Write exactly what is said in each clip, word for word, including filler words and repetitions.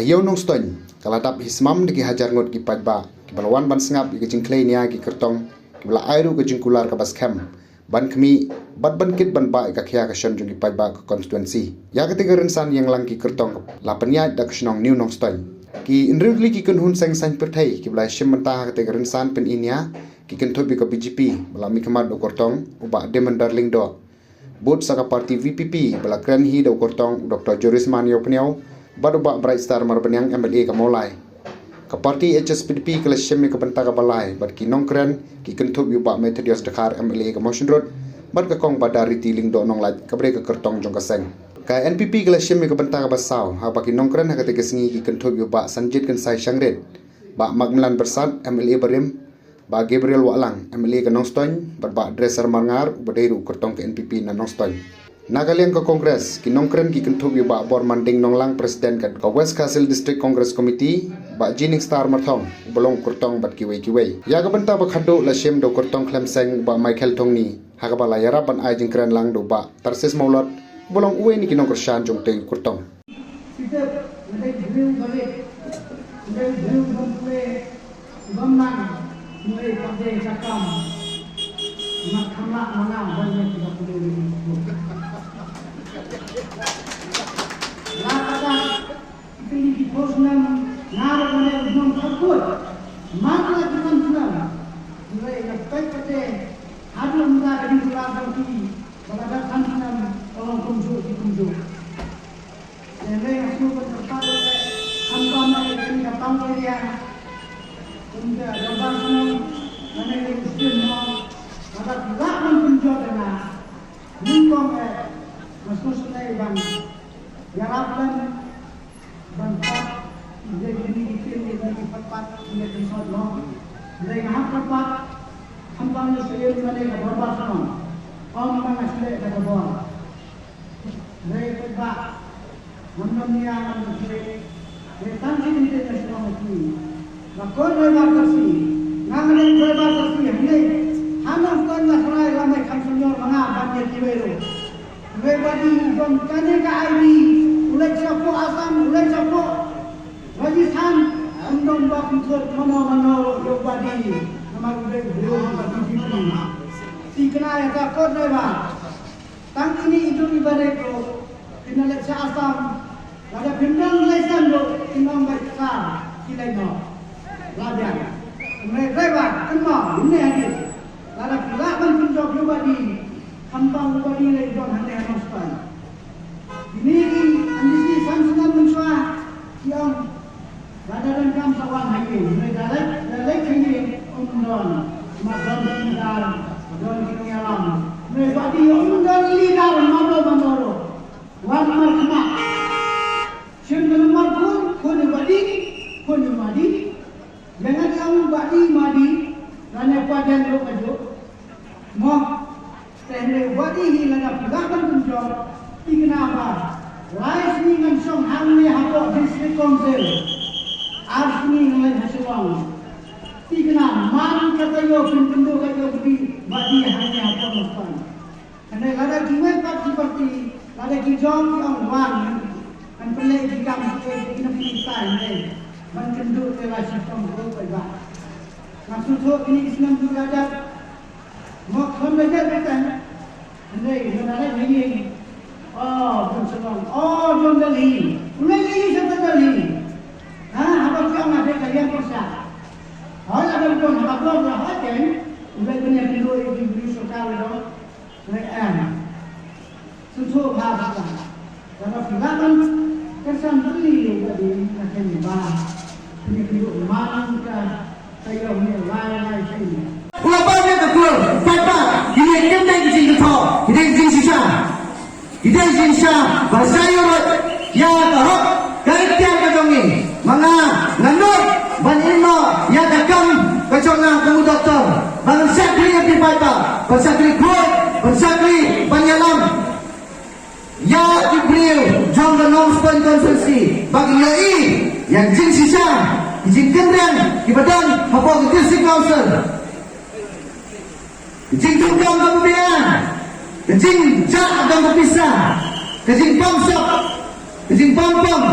Ïew Nongstoiñ ka la dap hi smam da ki hajar ngut ki paidbah kiba la wan ban sngap ïa ka jingkhlei nia ki kyrtong, kiba la ai ruh ka jingkular kaba skhem ban khmih bad ban kit ban bah ïa ka khia ka shon jong ki paidbah ka constituency. Ïa kata ka rynsan ïeng lang ki kyrtong la pynïaid da ka shnong New Nongstoiñ. Ki hynriew tylli ki kynhun seng saiñ pyrthei kiba la shim bynta ha kata ka rynsan pyni nia ki kynthup ïa ka B J P ba la mihkhmat da u kyrtong u Bah Demandar Lyngdoh, bud sa ka party V P P ba la kren hi da u kyrtong u Doctor Joyrisman Ïewpyniaw bad u Bah Brightstar Marbaniang, M L A ka Mawlai. Ka party H S P D P ka la shim ïa ka bynta kaba lai bad ki nongkren ki kynthup ïa u Bah Methodius Dkhar, M L A ka Mawshynrut, bad ka Kong Badariti Lyngdoh Nonglait kaba dei ka kyrtong jong ka seng. Ka N P P ka la shim ïa ka bynta kaba saw, haba ki nongkren ha kata ka sngi ki kynthup ïa u Bah Sanjit Kynsai Shangrit, Bah Macmillan Byrsat, M L A barim, Bah Gabriel Wahlang, M L A ka Nongstoiñ, bad Bah Dresser Marngar, uba dei ruh u kyrtong ka N P P na Nongstoiñ. Na ka liang ka Congress, ki nongkren ki kynthup ïa u Bah Bormanding Nonglang, President ka, ka West Khasi Hills District Congress Committee, Bah Jiningstar Marthong, uba long u kyrtong, bad kiwei kiwei. Ïa ka bynta ba khadduh la shim da u kyrtong khlem seng u Bah Michael Thongni, ha kaba la ïarap ban ai jingkren lang da u Bah Tarsis Mawlot, uba long uwei na ki nongkyrshan jong utei u kyrtong. Kita, nadai briew balik, nadai briew bam pule, bam nang, nadai pade cakam, mat khamla mana, banyak kita pule ni. La kata, kita ni di pos nam, ngar mana nam takut, mat la kita nam, nadai nak pek pade, aduh muda di bulan bangki, bala datang nam, orang kumjuk di kumjuk. Ïa lei nga shu ban kyrpad ïa lei, khamtam ïa lei kane ka pang area. Kumta ka bang shnong, nga lei lei u sdien mo, lada phi lah ban pynjot ïa nga. Nyngkong eh, nga sngewsynei ban ïarap lem, ban pat, ïa kine ki tim, ïa kine ki pat pat, ïa ki sot mo. Lei nga hap pat pat, khamtam ïa u sdien nga lei ka dorbar shnong. Ym ba nga shu leh da ka bor. Hynrei paidbah, ngam don nia ngam don tyrek. Hynrei tang shi kyntien nga shu ong ïa phi. Ba ko driver taxi, nga nga dei driver taxi, hynrei ha Nongstoiñ nga tharai la mei kham senior ma nga ban ïa kiwei ruh. Hynrei ba dei u don kane ka I D, u leit shapoh Assam, u leit shapoh Rajasthan, ym don ba pynthut mano mano ruh ïa u ba dei. Namar u dei u briew ba dei. Thikna ïa ka ko driver. Tang kine i dong i barit ruh, kin leit sha Assam, lada phim don license ruh, kin ong bad ka, ki leit noh. La biang. Hynrei driver, kynmaw, ym ne hadien. Lada phi lah ban pynjop ïa u badi, khamtam u badi leit don hangne ha Nongstoiñ. Kine ki, M D C san snem mynshuwa, ki ong, Lada donkam sa wan ha ïing, hynrei da leit, da leit ha ïing, ym don. Ma don ki dar, don ki nongïalam. Hynrei badi ym don leader mano mano ruh. Wan markhmat. Shim ka nambar phone, phone ïa u badi, phone ïa u madi. Ïa nga ïa u badi madi, lane Paden ruh kajuh. Mo. Te hynrei wat ïa hi lada phi lah ban pynjop, thikna ba lai sngi ngan shong hangne hapoh District Council. Ar sngi ngan leit ha Shillong. Thikna man ka taïew phin kynduh ka ïew badi, badi hangne hapoh Nongstoiñ. Hynrei lada kiwei pat ki party, lada ki jong ki ong wan, ngan pynleit ki kam ki, ki nongpynleit tai hynrei ban kynduh te lai shitom ko paidbah. Ngan sngewthuh kine ki snem ki la dep. Mo kham da jet beten. Hynrei ngan da leit ha ïing. Oh, John Shalom. Oh, John Delhi. U leit ïa u sha Delhi. Ha, haba ki ong nga dei ka liang pyrshah. Hoi, lada u don haba block la hoi ken. U leit ban ïakynduh ïa ki briew sorkar u don. Leit em. Sngewthuh bha bha. Lada phi lah ban kyrshan tylli ïa u badi, nga kynmaw ba phin ïakynduh man ka taïew ne lai lai sien. U la ban ïa ka kur, paidbah, ki dei kim dei ki jingkynthoh, ki dei ki jingshisha. Ki dei ki jingshisha, ba sa ïoh ïa ka hok, ka iktiar ka jong ngi. Ma nga, nga nud ban im noh ïa ka kam ka jong nga kum u doktor. Ba ngan shakri ïa phi paidbah, ban shakri khuid, ban shakri ban ïalam. Ïa ki briew jong ka Nongstoiñ constituency ba kin ïohi ïa ki jingshisha, ki jingkynriang kiba don hapoh ka District Council. Ka jingdonkam kaba biang, ka jingjah kaba pisa, ka jingbamsap, ka jingbam pom.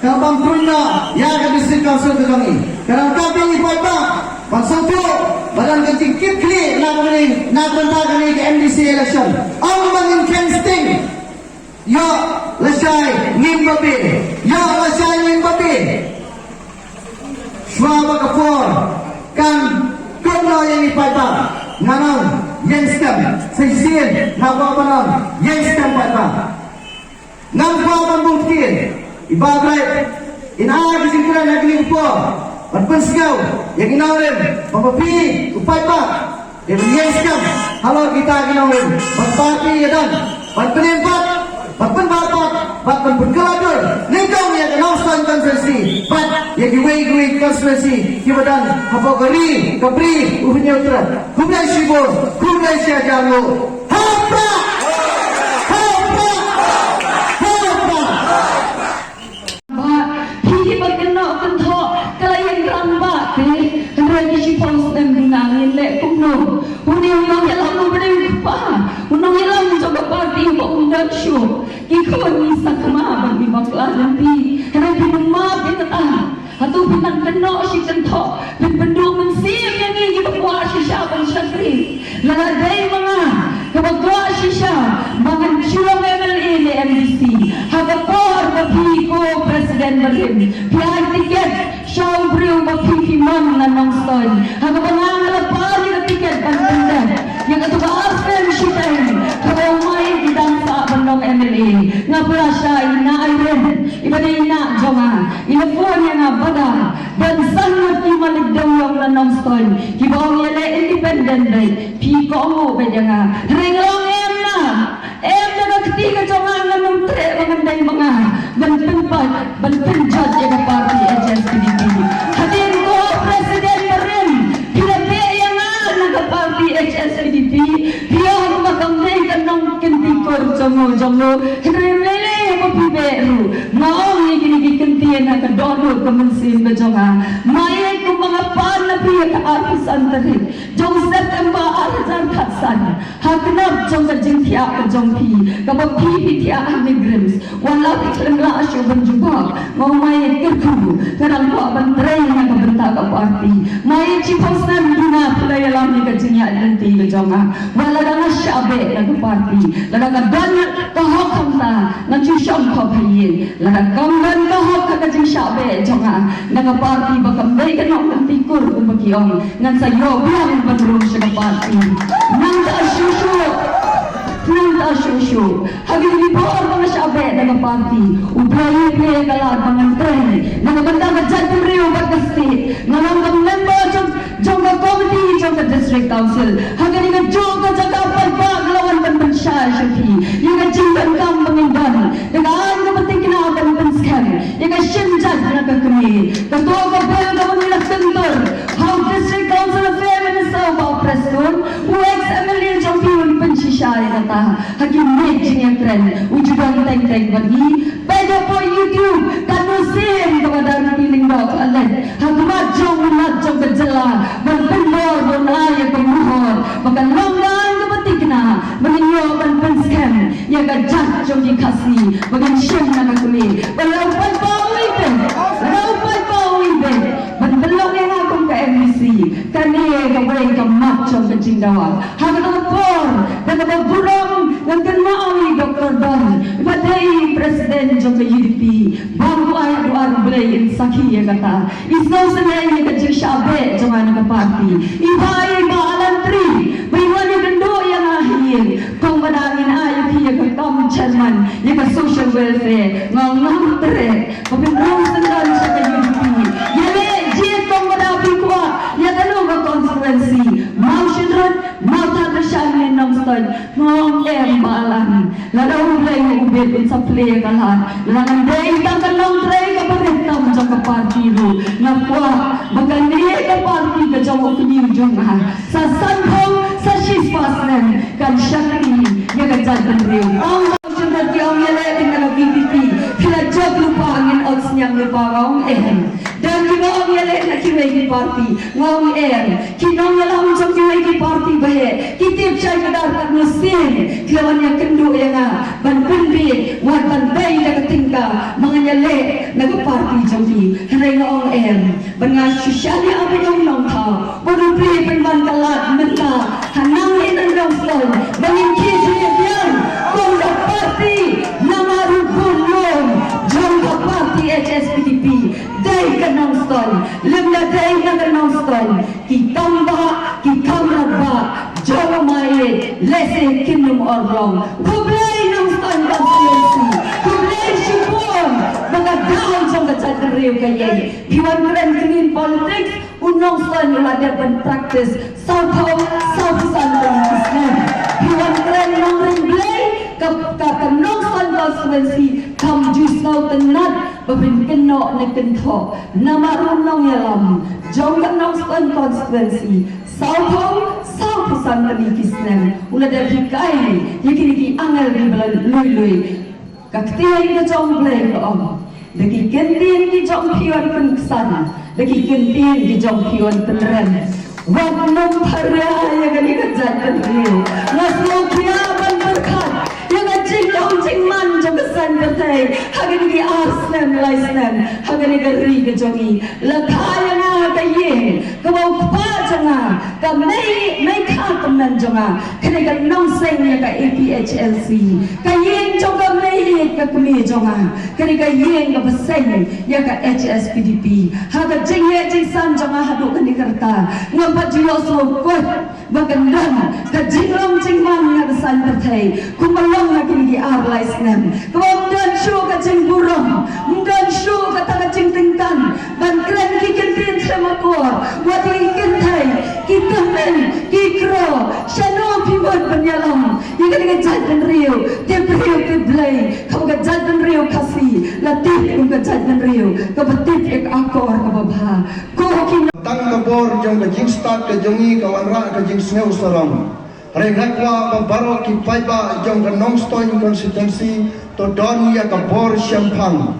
Ka ban pynbna ïa ka District Council ka jong ngi. Ka dang ka dei ngi paidbah ban sngewthuh ba don ka jingkitkhlieh na ka bynta kane ka M D C election. Ym ban ngin kheiñ sting. Ïoh lashai ngin babe. Ïoh lashai ngin babe. Shuwa ba ka por kan kut noh ïa ngi paidbah. Nga nang ïeng skhem sa shisien nga kwah ban nang ïeng skhem paidbah. Ngam kwah ban bun ktien. I Bah Bright in ai ka jingkren ha kane ka por ban pynsngew ïa ki nongrim ba ma phi u paidbah. Dei ban ïeng skhem halor kita ki nongrim ba ka party ïa don ban pynïeng pat, ban pynbha pat, bad ban pynkylla dur nyngkong ïa ka Nongstoiñ constituency bad ïa kiwei kiwei ki constituency kiba don hapoh ka ri ka bri u hynñiew tret. Khublei shibun, khublei shihajar nguh. Hap prah! Hap prah! Hap prah! Ba phi kiba kynnoh kynthoh ka la ïeng rangbah te, hynrei ki shiphew snem duna ngin leh kumno? Une u nongïalam uba dei u kpa, u nongïalam jong ka party uba ym don shuh. Ki khun ngi sakma ba ngi bakla lynti, hynrei phi nym map ïa kata. Hato phi nang kynnoh shi kynthoh, phin pynduh mynsiem ïa ngi kiba kwah shisha ban shakri? Lada dei ma nga kaba kwah shisha ba ngan shu long M L A ne M D C, ha ka por ba phi ko President barim phi ai tiket sha u briew ba phi phi mon na Nongstoiñ, ha kaba nga nga la pah ïa ka tiket ban pyndep ïa kato ka ar snem shiteng kaba u Mike i dang sah ban long M L A. Nga pyrshah ïa i Nah Irene iba dei i nah jong nga, i la phone ïa nga bad don san ngut ki malik dewïong na Nongstoiñ kiba ong ïaleh independent beit. Phi kohnguh beit ïa nga. Hynrei nga ong em na, em na ka kti ka jong nga, ngan ym treh ba ngan dei ma nga ban pynpait ban pynjot ïa ka party H S P D P. Hadien ko President barim phi la beh ïa nga na ka party H S P D P. Phi ong ba kam dei ka nongkynti kur jong u jong u. Hynrei lei lei ba phi beh ruh. Nga ong ïa kine ki kyntien ha ka dohnud ka mynsiem ka jong nga. Maieit kumba nga pan na phi ha ka arphew san tarik jong September ar hajar khatsan, ha ka nap jong ka jingthiah ka jong phi kaba phi phi thiah ha NEIGRIHMS. Wat la phi khlem lah shuh ban jubab, nga ong maieit kyrkhu, nga dang kwah ban trei na ka bynta ka party. Maieit shiphew snem duna phi la ïalam ïa ka jingïaid lynti ka jong nga. Wat lada nga shah beh na ka party, lada ka don ka hok hangta, ngan shu shong khop ha ïing. Lada kam don ka hok ha ka jingshah beh jong nga na ka party ba kam dei ka nongkynti kur kumba ki ong, ngan sa ïoh biang ban rung sha ka party. Nangta shuh shuh, nangta shuh shuh, ha kine ki por ba nga shah beh na ka party, U Blei u plie ïa ka lad ba ngan trei na ka bynta ka jaitbynriew bad ka state. Nga long ka member jong jong ka komiti jong ka District Council. Ha kane kajuh ka jaka paidbah ka la wan ban pynshai sha phi ïa ka jingdonkam ba ngin don, da ka aiñ kaba thikna ban pynskhem ïa ka shim jait na ka kmie. Kato ka bill kaba ngi la kyntur ha u District Council Affair Minister, u Bah Prestone, u ex M L A jong phi un pynshisha ïa kata ha ki miej jingïakren, u ju don teng teng bad ngi. Peit hapoh YouTube, ka mynsiem kaba da Ricky Lyngdoh ka la leit ha khmat jong u Lat jong ka jylla ban pynbor ban ai ïa ka mohor ba kan long ka aiñ kaba thikna ba ngin ïoh ban pynskhem ïa ka jait jong ki Khasi ba ngin shim na ka kmie. Ba la u paidbah u ïeit, ba la u paidbah u ïeit ban pynlong ïa nga kum ka M D C. Kane kawei ka mat jong ka jingdawa. Ha kata ka por, da kaba burom ngan kynmaw ïa i Doctor Don, iba dei i President jong ka U D P. Bad u ai, u ai U Blei in sakhi ïa kata. I sngewsynei ïa ka jingshah beh jong nga na ka party. I Bah, i Bah Alan Tri, ba i wan ïakynduh ïa nga ha ïing. Kong ba dang ngin ai ïa phi ïa ka kam chairman ïa ka social welfare. Nga ngam treh ba phin rung syndon sha ka U D P. Ïaleh jied kong ba dang phi kwah ïa kano ka constituency, Mawshynrut, Mawthadraishan ne Nongstoiñ. Nga ong em Bah Alan, lada U Blei u bit un sa plie ïa ka lad. Lada ngan dei tang ka nongtrei kaba rit tam jong ka party ruh, nga kwah ba kane ka party ka jong u kñi u jong nga sa sanphew, sa shispah snem kan shakri ïa ka jaitbynriew. Ong ba u Jemrad ki ong ïaleh te na ka V P P, phi la jop lypa ngin ot sniang lypa, nga ong em. Dan ki Nga ong ïaleh na kiwei ki party, nga ong em, ki nongïalam jong kiwei ki party ba heh ki tip shai kdar katno sien ki la wan ïakynduh ïa nga ban pynbeit wat ban bei da ka tyngka ba ngan ïaleh na ka party jong ki. Hynrei nga ong em, ba nga shu shaniah ïa u Nongthaw, ba u plie pynban ka lad mynta ha nang ïa nang Nongstoiñ ba ngin khie shu ïa biang kum ka party, namar u bun lum jong ka party H S P D P dei ka Nongstoiñ. Lymda dei na ka Nongstoiñ, ki tang ba, ki kamra ba jong u Maieit lehse kin ym urlong. Khublei Nongstoiñ constituency, khublei shibun ba ka daw jong ka jaitbynriew ka ïeng. Phi wan kren kynnin politics, u Nongstoiñ u la dep ban practice sawphew sawphew san tylli ki snem. Phi wan kren nongrim Blei, ka ka ka Nongstoiñ constituency kam ju sngewtynnat ba phin kynnoh ne kynthoh. Namar u nongïalam jong ka Nongstoiñ constituency sawphew sawphew san tylli ki snem u la dep hikai ïa kine ki angel kiba la lui lui. Ka ktien ka jong U Blei ka ong, da ki kyntien ki jong phi wan pynksan, da ki kyntien ki jong phi wan pynrem. Wat nym pharia ïa kane ka jaitbynriew. Nga sngewkhia ban pyrkhat ïa ka jingong jingman jong ka saiñ pyrthei ha kine ki ar snem lai snem ha kane ka ri ka jong ngi. La kha ïa nga ka ïing kaba u kpa jong nga, ka mei, mei kha tymmen jong nga, kane ka nongseng ïa ka A P H L C, ka ïing jong ka mei ka kmie jong nga, kane ka ïing kaba seng ïa ka H S P D P. Ha ka jingeh jingsan jong nga haduh kane ka rta, ngam pat ju ïohsngew kut ba kan don ka jinglong jingman ïa ka saiñ pyrthei kumba long ha kine ki ar lai snem. Kaba ym don shuh ka jingburom, ym don shuh kata ka jingtyngkhan ban kren ki kyntien khlem akor, wat ki kynthei, ki tymmen, ki kro. Shano phi mut ban ïalam ïa kane ka jaitbynriew, tip briew tip Blei, kaba ka jaitbynriew Khasi la tip kum ka jaitbynriew kaba tip ïa ka akor kaba bha. Ko ki tang ka bor jong ka jingstad ka jong ngi ka wanrah ka jingsngew sarong. Hynrei nga kwah ba baroh ki paidbah jong ka Nongstoiñ constituency to don ïa ka bor shemphang.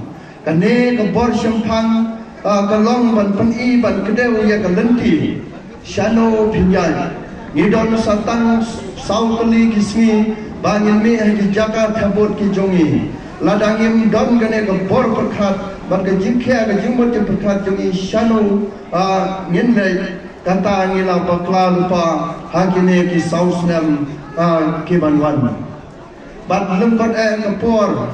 Kane ka bor shemphang, ah, ka long ban pyni ban kdew ïa ka lynti. Shano phin ïaid? Ngi don sa tang saw tylli ki sngi ba ngin mih ha ki jaka thebud ki jong ngi. Lada ngim don kane ka bor pyrkhat bad ka jingkhia ka jingmut jingpyrkhat jong ngi, shano, ah, ngin leit? Kata ngi la bakla lypa ha kine ki saw snem, ah, ki ban wan. Bad lem pat eh ka por,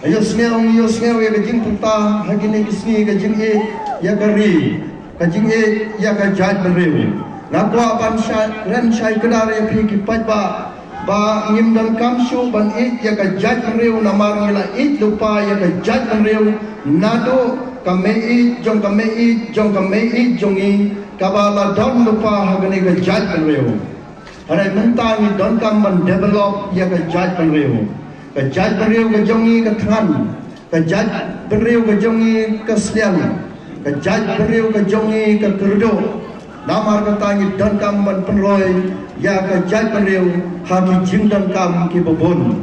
ïohsngew, ïohsngew ïa ka jingpyrta ha kine ki sngi ka jingïeit ïa ka ri, ka jingïeit ïa ka jaitbynriew. Nga kwah ban shai, kren shai kdar ïa phi ki paidbah ba ngim donkam shuh ban ïeit ïa ka jaitbynriew, namar ngi la ïeit lypa ïa ka jaitbynriew naduh ka mei-ïeit jong ka mei-ïeit jong ka mei-ïeit jong ngi kaba la don lypa ha kane ka jaitbynriew. Hynrei mynta ngi donkam ban develop ïa ka jaitbynriew. Ka jaitbynriew ka jong ngi ka thngan, ka jaitbynriew ka jong ngi ka sliang, ka jaitbynriew ka jong ngi ka kyrduh. Namar kata ngi donkam ban pynroi ïa ka jaitbynriew ha ki jingdonkam kiba bun.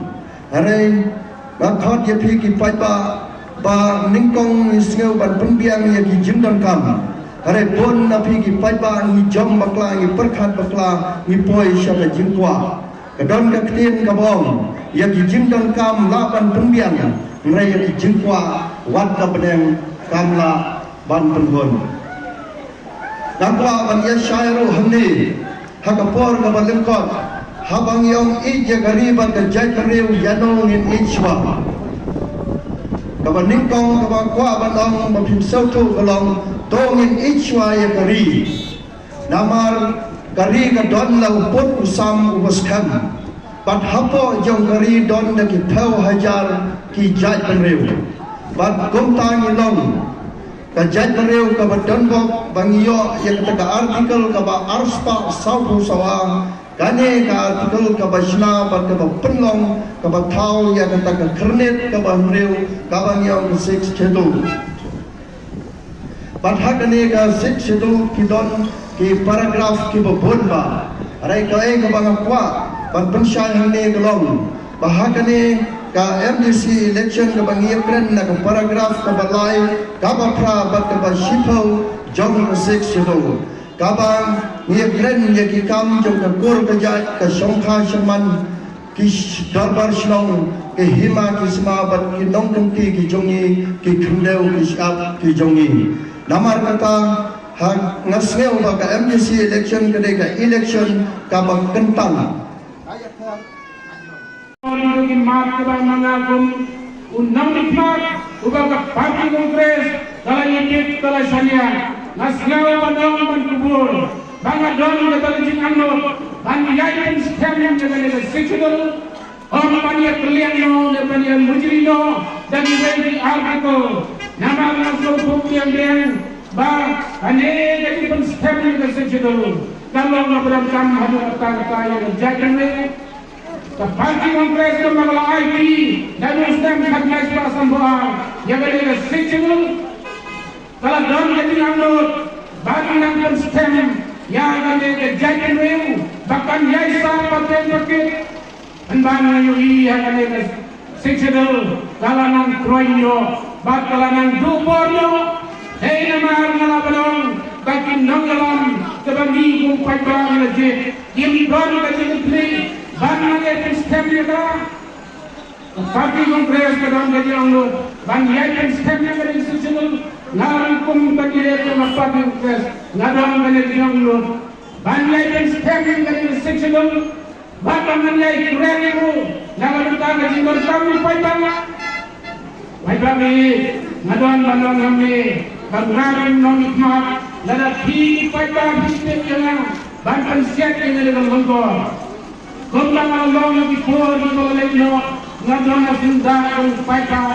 Hynrei nga khot ïa phi ki paidbah ba nyngkong ngi sngew ban pynbiang ïa ki jingdonkam. Hynrei bun na phi ki paidbah ngi jom bakla, ngi pyrkhat bakla, ngi poi sha ka jingkwah. Ka don ka ktien kaba ong, ïa ki jingdonkam lah ban pynbiang, hynrei ïa ki jingkwah wat ka bneng kam lah ban pynhun. Nga kwah ban ïa shai ruh hangne ha ka por kaba lyngkot, haba ngi ong ïeit ïa ka ri bad ka jaitbynriew, ïano ngin ïeit shuwa? Kaba nyngkong kaba kwah ban ong ba phim sngewthuh ka long, to ngin ïeit shuwa ïa ka ri. Namar ka ri ka don la u pud u sam uba skhem. Bad hapoh jong ka ri don da ki phew hajar ki jaitbynriew. Bad kumta ngi long ka jaitbynriew kaba don bok ba ngi ïoh ïa kata ka article kaba arspah sawphew sawa. Kane ka article kaba shna bad kaba pynlong kaba thaw ïa kata ka khyrnit kaba hynriew kaba ngi ong ka Sixth Schedule. Bad ha kane ka Sixth Schedule ki don ki paragraph kiba bun bha. Hynrei kaei kaba nga kwah ban pynshai hangne ka long ba ha kane Ka M D C election kaba ngi ïakren na ka paragraph kaba lai, kaba phra bad kaba shiphew jong ka Sixth Schedule. Kaba ngi ïakren ïa ki kam jong ka kur ka jait, ka shongkha shongman, ki sh- dorbar shnong, ki hima ki sma bad ki nongkynti ki jong ngi, ki khyndew ki shyiap ki jong ngi. Namar kata, ha, nga sngew ba ka M D C election ka dei ka election kaba kyntang. Ki mat kiba manga kum u nongmihkhmat uba ka party Congress ka la ïa tip ka la shaniah. Nga sngew ba dang ban kubur ba nga don kata ka jingangnud ban ïai pynskhem ïa kane ka Sixth Schedule. Ym ban ïa kylliang noh ne ban ïa mujri noh da kiwei ki article. Namar nga sngewthuh biang biang ba kane ka jingpynskhem ïa ka Sixth Schedule ka long kaba donkam haduh katta katta ïa ka jaitbynriew. Ka party Congress ka ma ka la aiti naduh u snem khatkhyndai spah sanphew ar ïa kane ka Sixth Schedule. Ka la don ka jingangnud ban nang pynskhem ïa kane ka jaitbynriew ba kan ïaisah pateng pakit. Pynban nga ïohi ïa kane ka Sixth Schedule ka la nang khroi ïoh bad ka la nang duh bor ïoh. Hei namar nga la ba long ba ki nongïalam kiba ngi kum paidbah ngi la jied kim don ka jingkitkhlieh ban nang ïa pynskhem ïa ka. Ka party Congress ka don ka jingangnud ban ïai pynskhem ïa kane ka Sixth Schedule. Nga ruh kum ka candidate jong ka party Congress nga don ka jingangnud ban ïai pynskhem ïa kane ka Sixth Schedule. Bad ba ngan ïai kren ruh na ka bynta ka jingdonkam u paidbah. Paidbah, nga don ban ong hangne ba nga ruh nongmihkhmat, lada phi ki paidbah phi tip ïa nga ban pynsiat ïa nga da ka lyngkor. Kumba nga la long ha ki por kiba la leit noh, nga don ha syndah jong u paidbah.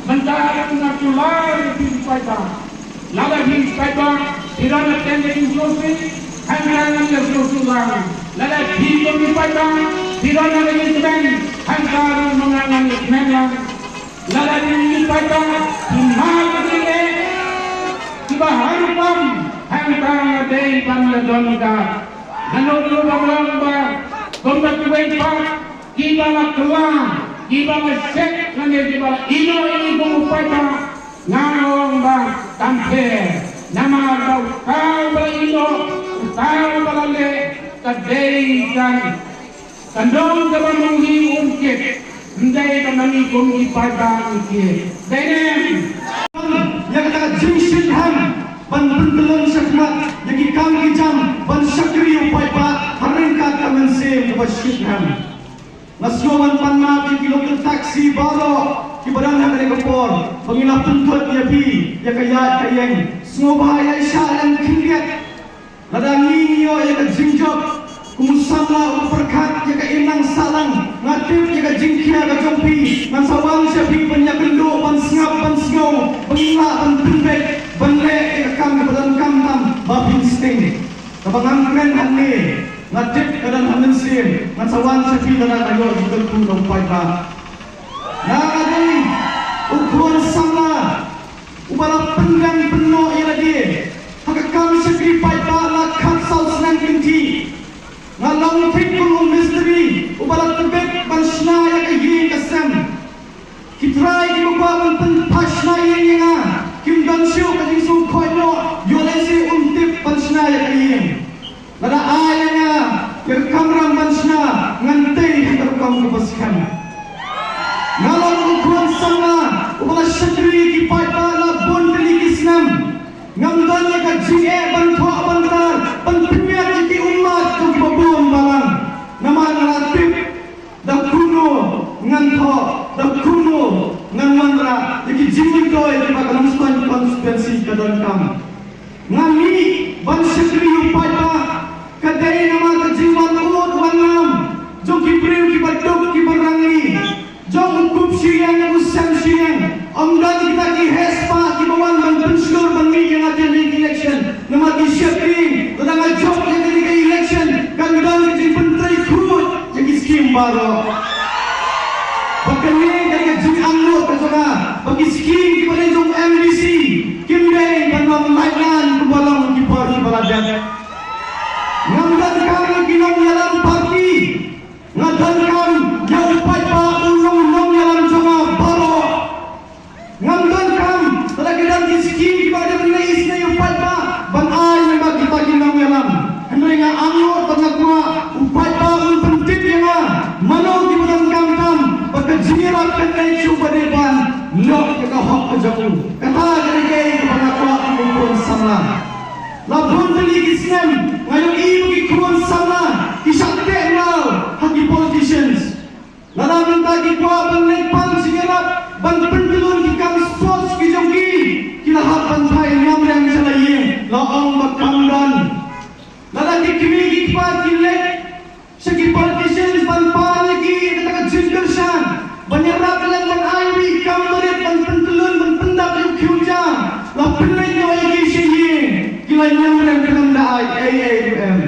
Mynta nga kular ïa phi ki paidbah. Lada phi paidbah phi don ha teng ka jingsngewsih, hangta ngan ïa sngewsih lang. Lada phi kum ki paidbah phi don ha ka jingkmen, hangta ruh ma nga ngan ïa kmen lang. Lada phi ki paidbah phi mad ha ka jingeh kiba har rukom, hangta nga dei ban ïa don ka. Nga nud ruh ban ong ba kumba kiwei pat kiba la kylla, kiba la shet lane kiba la ïehnoh ïa ngi kum u paidbah, nga ong ba kam pher. Namar ba uta uba la ïehnoh, uta uba la leh, ka dei kan, ka dong kaba ma ngi um kit. Ym dei kaba ma ngi kum ki paidbah ngi kit. Dei ne em? Ïa kata ka jingshit hem ban pynkyllon shakhmat ïa ki kam ki jam ban shakri u paidbah ha ryngkat ka mynsiem kaba shit hem. Nga sngew ban pan map ïa ki local taxi baroh kiba don ha kane ka por ba ngi la pynthut ïa phi ïa ka ïaid ka ïeng. Sngewbha ïaishah lem khyndiat. Lada ngi ngi ïoh ïa ka jingjop kum u samla u pyrkhat ïa ka imlang sahlang, nga tip ïa ka jingkhia ka jong phi. Ngan sa wan sha phi ban ïakynduh, ban sngap, ban sngew ba ngin lah ban pynbeit, ban leh ïa ka kam kaba donkam tam ba phin sting. Kaba ngan kren hangne nga tip ka don ha mynsiem. Ngan sa wan sha phi lada nga ïoh jingkyrkhu na u paidbah. Nga dei u khun samla uba la pyndem pynnoh ïa lade ha ka kam shakri paidbah la khatsaw snem kynthih. Nga long thik kum u mistri uba la tbit ban shna ïa ka ïing ka sem. Ki trai kiba kwah ban pynphah shna ïing ïa nga kim don shuh ka jingsngewkhoit noh ïoh lehse um tip ban shna ïa ka ïing. Lada ai ïa nga ïa ka kamram ban shna, ngan tei ha ka rukom kaba skhem. Nga long u khun samla uba la shakri ïa ki paidbah la bun tylli ki snem. Ngam don ïa ka jingeh ban thoh ban tar ban pynïaid ïa ki ummat jong kiba bun balang. Namar nga la tip da kumno ngan thoh, da kumno ngan wanrah ïa ki jingmyntoi kiba ka Nongstoiñ constituency ka donkam. Nga mih ban shakri ïa u paidbah ka dei namar ka jingwan ud wan lam jong ki briew kiba duk kiba rangli, jong u kup shiliang u sem shiliang. Ym don kita ki heh spah kiba wan ban pynshlur ban mih ïa nga ha kane ka election. Namar ki sheptieng lada nga jop ïa kane ka election kan don ka jingpyntrei khuid ïa ki skim baroh. Ba kane ka dei ka jingangnud ka jong nga ba ki skim kiba dei jong M D C kim dei ban long laitlan kumba long ki por kiba la dep. Ngam donkam ïa ki nongïalam party. Nga donkam ïa u paidbah u long nongïalam Nga ïohi ba ki khun samla ki shah teh mraw ha ki politicians. Lada mynta ki kwah ban leit pan sha ki rap ban pyntlun ki kam sports ki jong ki, ki la hap ban phai niam riang sha la ïing, la ong ba kam don. Lada ki kmie ki kpa ki leit sha ki politicians ban pan ïa ki kata ka jingkyrshan ban ïarap lem ban ai ïa ki kam barit ban pyntlun ban pyndap ïa u khiew jam, la pynleit noh ïa ki sha ïing, ki la niam riang khlem da ai ei ei ruh em.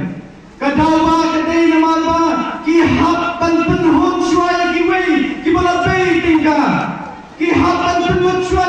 Ka daw ba ka dei namar ba ki hap ban pynhun shuwa ïa kiwei kiba la bei tyngka. Ki hap ban pynlut shuwa